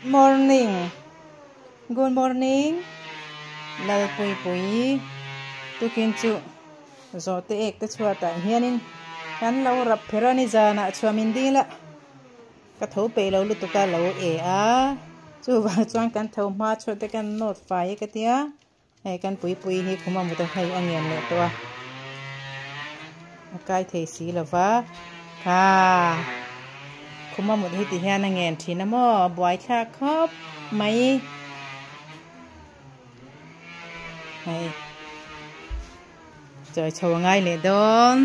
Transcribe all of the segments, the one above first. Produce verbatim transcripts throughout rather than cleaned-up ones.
Morning. Good morning. Lalpuipui. Tukin chu zawte ek te chhuata hianin kan lo rap pher a ni zana chhuamin ding la. Ka tho pei lo lutuka lo e a. Chuvang chuan kan tho hma chhuat te kan nawt fai ka tia. Hei kan Puipui hi khuma mut a hei a ngen leh tawh a. A kai thei si lo va. Kha. Khuma mut hi ti hian a ngen ṭhin a maw? A buai thlak khawp mai. Hei. Chawi chho a ngai leh dawn.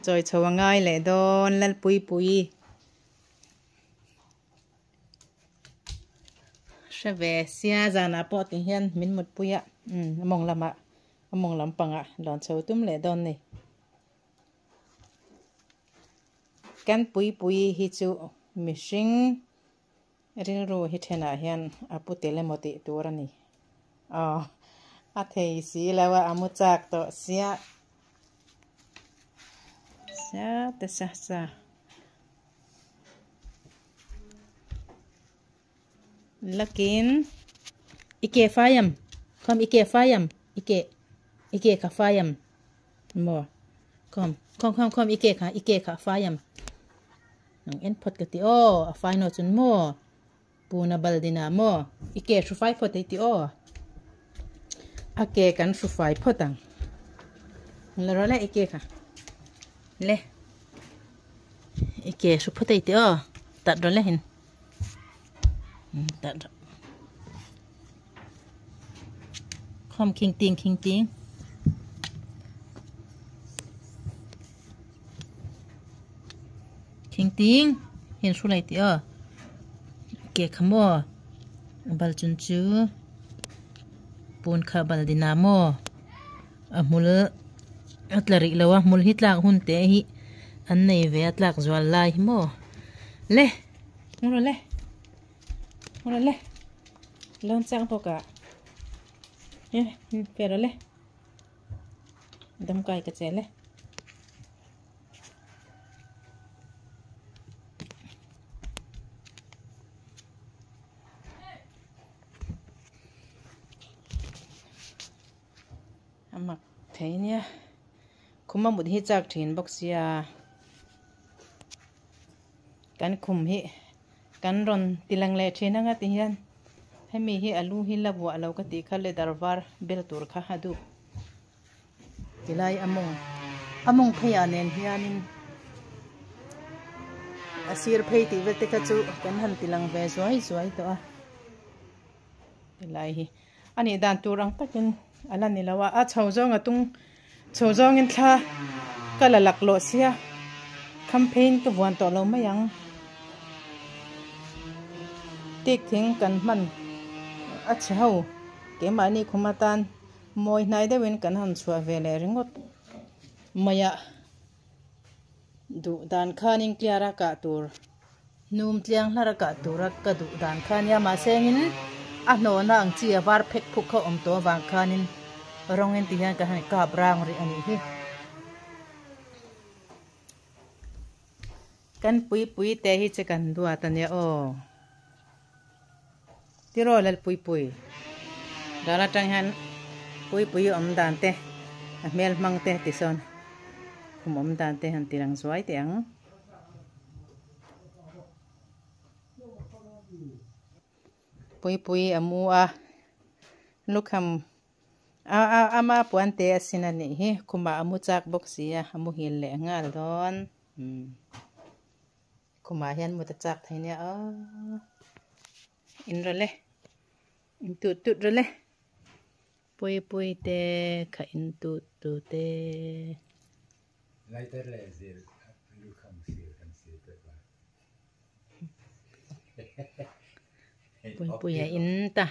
Chawi chho a ngai leh dawn Lalpuipui. Hre ve sia, zana pawh ti hian min mutpui a, um, a mawng lamah, a mawng lampangah lawn chho tum leh dawn ni. Kan Puipui hi chu mihring rilru hi ṭhenah hian a pu tel emaw tih tur a ni. Aw, a thei si lo a, a mu chak tawh sia. Sia te sa sa. Lakin, i ke fai am? Khawm i ke fai am? I ke, i ke kha fai am? Maw. Khawm, khawm, khawm, khawm, i ke kha, i ke kha fai am? Nang en phawt ka ti aw, a fai naw chun maw. Puna bal dina maw. I ke hru fai phawt ei ti aw. A ke kan hru fai phawt ang. La rawh le i ke kha. Le. I ke hru phawt ei ti aw. Tat rawh le hin. Hmm, tat rawh. Khawm khing ting, khing ting. Khing ting, hin hru lei ti aw. Ke kha maw. Bal chun chu. Pun kha bal dina maw. A hmul a tla rih lo a, hmul hi tlak hun te hi. An nei ve a tlak zual lai hi maw. Le, hmu rawh le. Hmu rawh le. Lawn chang bawk a. E, fe rawh le. Dam kai ka che le. A mak thei nia. Khuma mut hi chak ṭhin bawk sia. Kan khum hi kan rawn tilang leh ṭhin anga ti hian, hemi hi a lu hi la vuah lo ka tih kha, leather var bel tur kha a duh. Tilai a mawng, a mawng phei a nen hianin a sir phei tih vel te kha chu kan han tilang ve zuai zuai tawh a. Tilai hi a nih dan tur ang takin a la ni lo a, a chho zawng a tung, chho zawngin thla ka la lak lawh sia, kham pheiin ka vuan tawh lo mai ang. Tik thing kan hman a chhe ho, keimahni khum atan mawi hnai deuhin kan han chhuah ve leh ringawt mai a. Duh dan khan inkliara kah tur, hnum tliang hlara kah tura ka duh dan khan nia, mahse, in a hnawna ang chi a var phek phuk kha awm tawh vang khanin rawngin ti hian ka han kap rang rih a nih hi. Kan Puipui te hi che kan duat a nia aw. Tiraw Lalpuipui. Dal atang hian Puipui awm dan te, a hmel hmang te ti sawn. Khum awm dan te han ti rang zuai teh ang. Puipui a mu a. Lukham a, a, ama puan te a sin a nih hi. Khumah a mu chak bawk si a, a mu hil leh nghal dawn. Hmm. Khumah hian mut a chak thei nia aw. In rawh le. In tut tut rawh le. Puipui te kha in tut tut te. Lighter le zir, lu kham sir kan sir pek a. Puipui a in ta.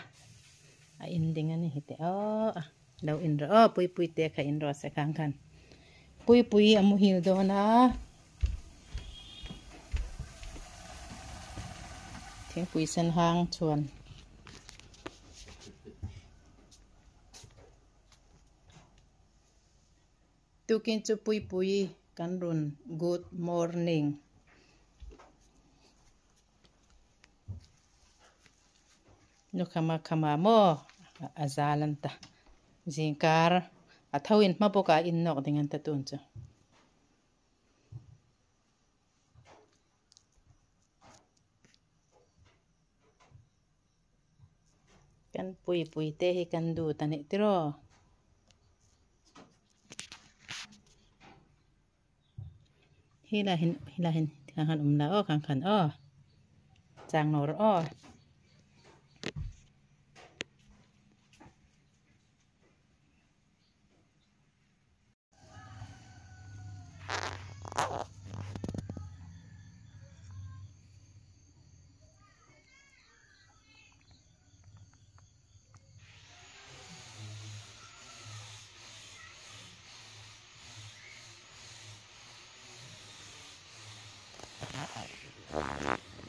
A in ding a ni hi te aw. Lo in rawh aw, Puipui te kha in rawh se khang khan. Puipui a mu hil dawn a. Thingpui sen hang chuan. Tukin chu Puipui kan run. Good morning. Nu khama khama maw, a, a zal an ta. Zingkar, a tho in hma bawk a, in nawk ding an ta tun chu. Kan Puipui te hi kan du ta ni tiraw. Hi la hin, hi la hin, khang khan um la aw, khang khan aw. Chang naw ro aw.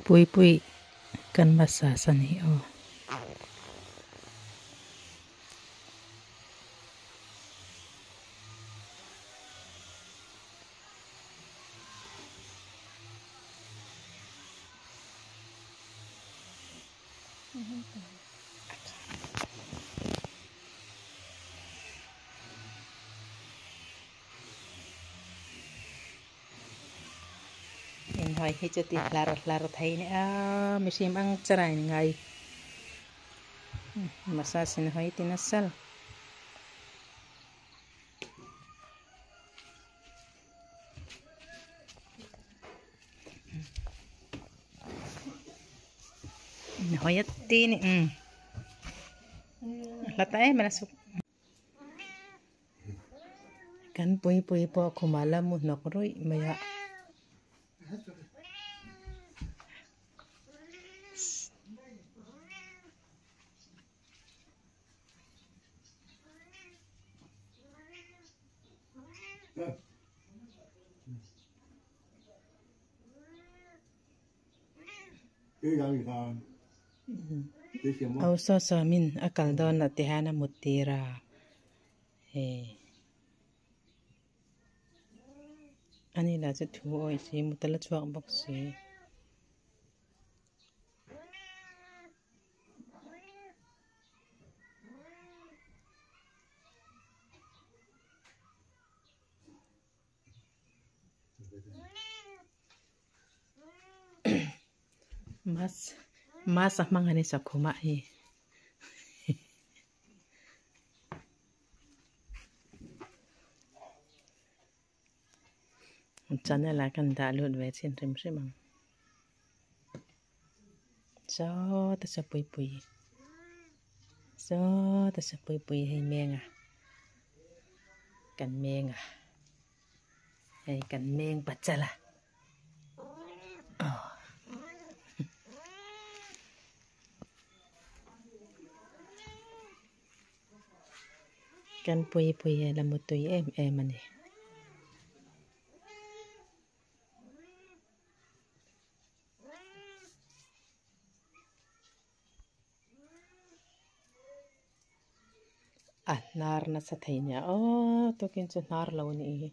Puipui, kan masa sa ni aw. Inhawi hi chu ti hlar hlar thei ni a, mi sim ang chara in ngai. Masa sin hoi ti na sal. Hoi a ti ni, um. Hla ta e, mela suk. Kan Puipui po khuma la mu hnawk ruih mai a. Au so so min a kal dawn na te hana mut tira. He. Ani la chu thu awi si, mut a la chhuak bawk si. Mas, mas a hmang a ni sa khuma hi. Channel a kan dah lut ve chin hrim hrim ang. Saw ta sa Puipui. Saw ta sa Puipui hei menga. Kan menga. Hei kan meng pachal a. Oh. Kan Puipui hi la mu tui em em a nih. A hnar nasa thei nia. Aw, tukin chu hnar lo ni hi.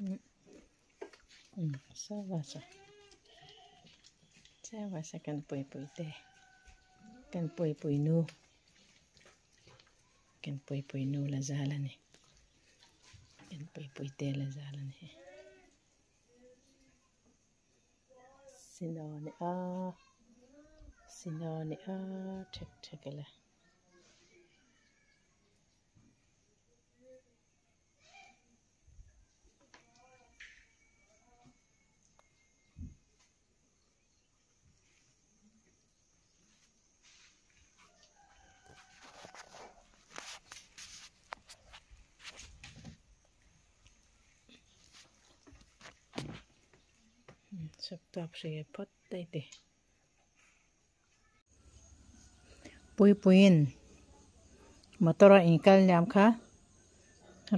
Mm. Mm, saw va sa. Saw va sa kan Puipui te. Kan Puipui nu. Kan Puipui nu la zal a nih. Kan Puipui te la zal a nih. Sinaw ni a. Sinaw ni a. Thek thek a la. Suk tawp hri phawt ei tih. Puipuiin motor a inkal liam kha,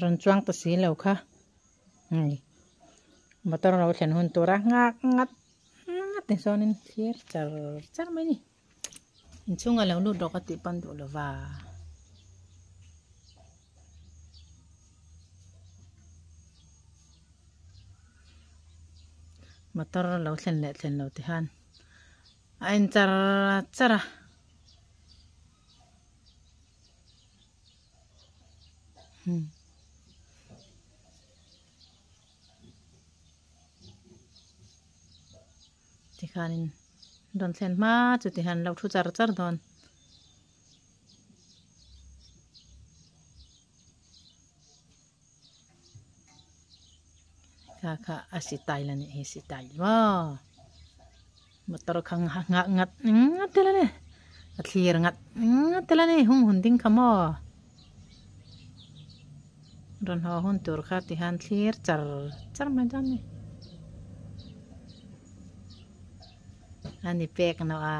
ran chuang ta si lo kha. Hei. Motor lo thlen hun tura ngak ngat ngat ni sawnin thlir char char mai ni. Chunga lo lut rawk a ti pan duh lo va. Motor lo thlen le thlen lo ti han. A inchar char a. Hmm. Ti khanin rawn thlen hma chu ti han lo thu char char dawn. Kha kha a sitai la ni, hi sitai maw. Motor kha nga, nga, ngat, ngat te la ni. A thlir ngat, ngat te la ni, hung hun ding kha maw. Rawn haw hun tur kha ti han thlir char, char mai dawn ni. A ni pek naw a.